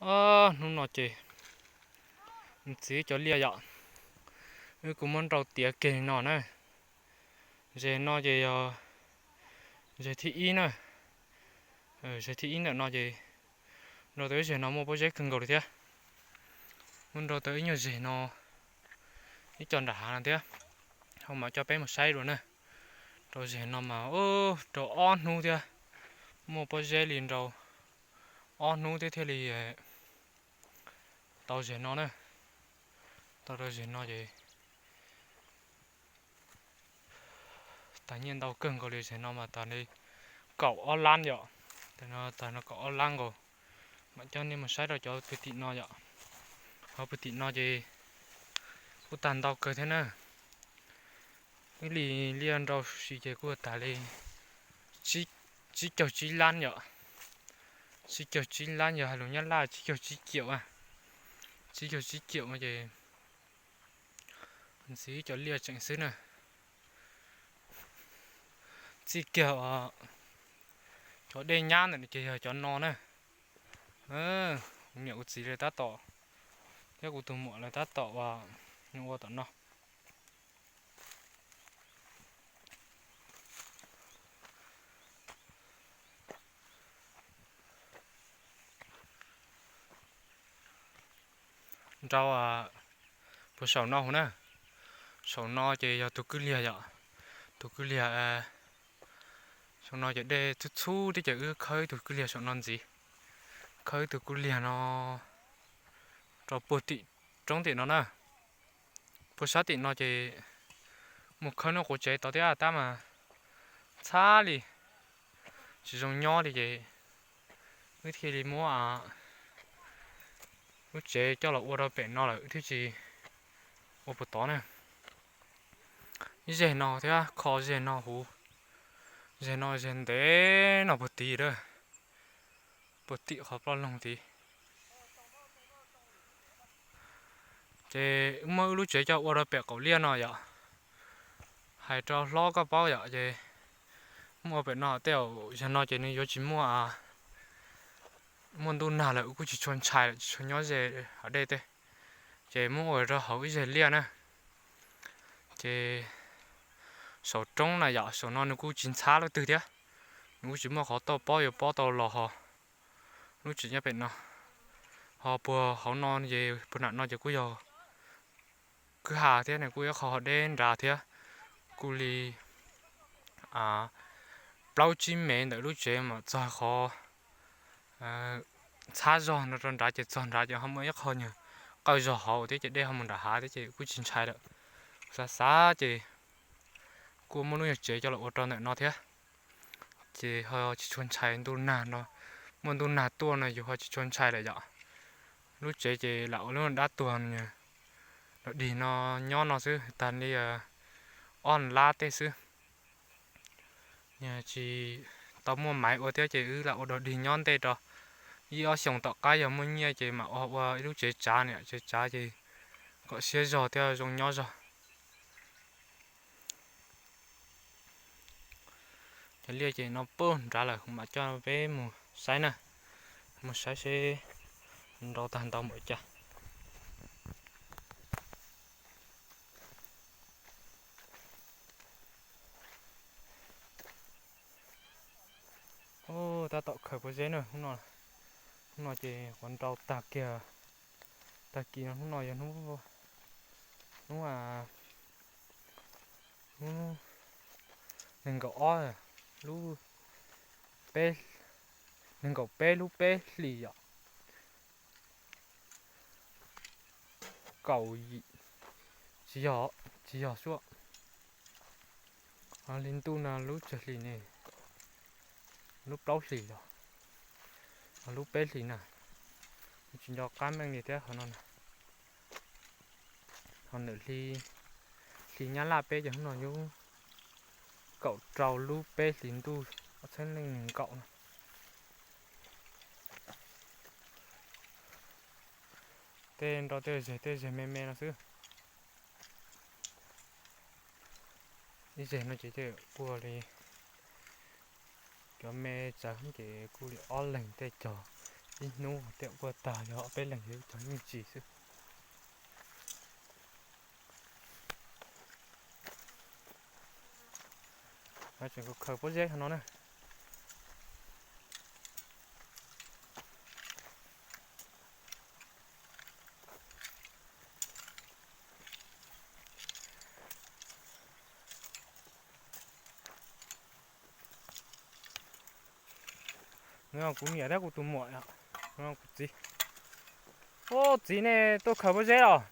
Ob hnub no ces ntxiv cov liaj yom, wb kuj muab nrau tiav kiag no na. Zes no ces yog zes thib ib na. Zes thib ib ntawm no ces nrau tau ib zes no muaj pob zeb kawg nkaus li thiab. Muab nrau tau ib nyuag zes no, ib co nram hav no thiab. Ho mam coj peb mus saib dua na. Rau zes no mas rau ob hnub thiab, muaj pob zeb li rau ob hnub thiab thiaj li tau zes no na. Tau rau zes no ces tag nyiaj ntau kawg nkaus li, zes no mas tag li kaum ob lab yom. Tag no kaum ob lab nkaus. Mam coj nej mus saib rau cov pw tim no yom. Ho pw tim no ces kuj tag ntau kawg thiab na. Ib li liaj nrau si ces kuj tag li tsib caug tsib lab yom. Tsib caug tsib lab yog hais lus Nyab Laj tsib caug tsib kiaum. Tsib caug tsib kiaum ces ntxiv cov liaj tseem xwb na. Txij kiag cov dej nyab ntawm no ces yog cov no na. Kuv niam kuv txiv lawv tab tom, thiab kuv tus muam lawv tab tom ua, ua tom no. Nrau puag saum no hauv na. Saum no ces yog tus kwj liag yom. Tus kwj liag, saum no ces dej txhub txhub thiab ces wb khawb ib tug kwj liag saum no ntxiv. Khawb ib tug kwj liag no rau puag tim roob tim no na. Puag sab tim no ces mus khawb noj quav tsev tod thiab tab mas ntxhab li, tsis zoo nyob li ces wb thiaj li muab lub tsev coj los ua rau pem no lawm thiaj tsis ua puas tod na. Ib zeg no thiab kho zeg no huv, zeg no zeg ntev no puag tid a, puag tim qhov ploj loog tid. Ces muab wb lub tsev coj ua rau pem qaum liaj no yom. Hais rau hlob koj paub yom, ces muab ua pem no tej zaum yog no ces nws yuav tsis muaj, muaj ntuj nag lawm wb kuj tsis tshua ntshai lawm, tsis tshua nyob ze hav dej tej. Ces muab ua rau hauv ib zeg liaj na. Ces saum roob na yom, saum no nws kuj tsis ntxhab leej twg thiab, nws kuj tsis muaj qhov toj pob yuav pob tau los ho. Lub tsev nyob pem no, ho puag hauv no ces puag nram no ces kuj yog kwj ha thiab, nws kuj ib qho ho deb nrad thiab. Kuj li plaub tsib mev ntawm lub tsev mam txog qhov ntxhab zog no rau nrad ces txog nrad ces ho muaj ib qho nyuag qawj zog hauv thiab ces dej ho mus nram hav thiab ces kuj tsis ntshai lawm. Xav xav ces kuj muab lub nyuag tsev coj los ua rau ntawm no thiab. Ces ho tsis tshua ntshai ntuj nag no, muaj ntuj nag tuaj no yus ho tsis tshua ntshai lawm yom. Lub tsev ces lam ua lub dab tuag dog dig no nyob no xwb tag li ob lab tej xwb. Tsis tau muaj maiv ua thiab ces wb lam ua dog dig nyob ntej rau ib ob xyoos tom qab yog muaj nyiaj ces mam ua ua ib lub tsev tsav niam, tsev tsav ces kom siab zog thiab zoo nyob zog. Cov liaj ces no puag nrad lawm, kuv mam coj peb mus saib na, mus saib seb nrau tag ntau npaum cas. Tab tom khaws pob zeb na, hnub no ces qhuav nrau tag kiag, tag kis no, hnub no yog hnub, hnub, hnub nees nkaum ob, lub peb, nees nkaum peb lub peb hlis yom. Kaum, tsis yog, tsis yog suab. Hli ntuj no lub tsawg hlis ne, lub plaub hlis los, lub peb hlis na, tsis nco qab meej li thiab qhov no na. Ho ntawm hli Nyab Laj peb ces hnub no yog kaum rau lub peb hlis ntuj ob txhiab leej nees nkaum no. Tej nrau tej zeg tej zeg me me no xwb. Ib zeg no ces kuj li cov me txawv ces kuj li ob leeg tej cog Ib hnub tiam kuaj tag yog ob peb leeg yog ib cov me ntsis xwb. Tseem khaws pob zeb no na. Nws kuv niam thiab kuv tus muam, kuv txiv. Ub, txiv nej tuaj khaws pob zeb los?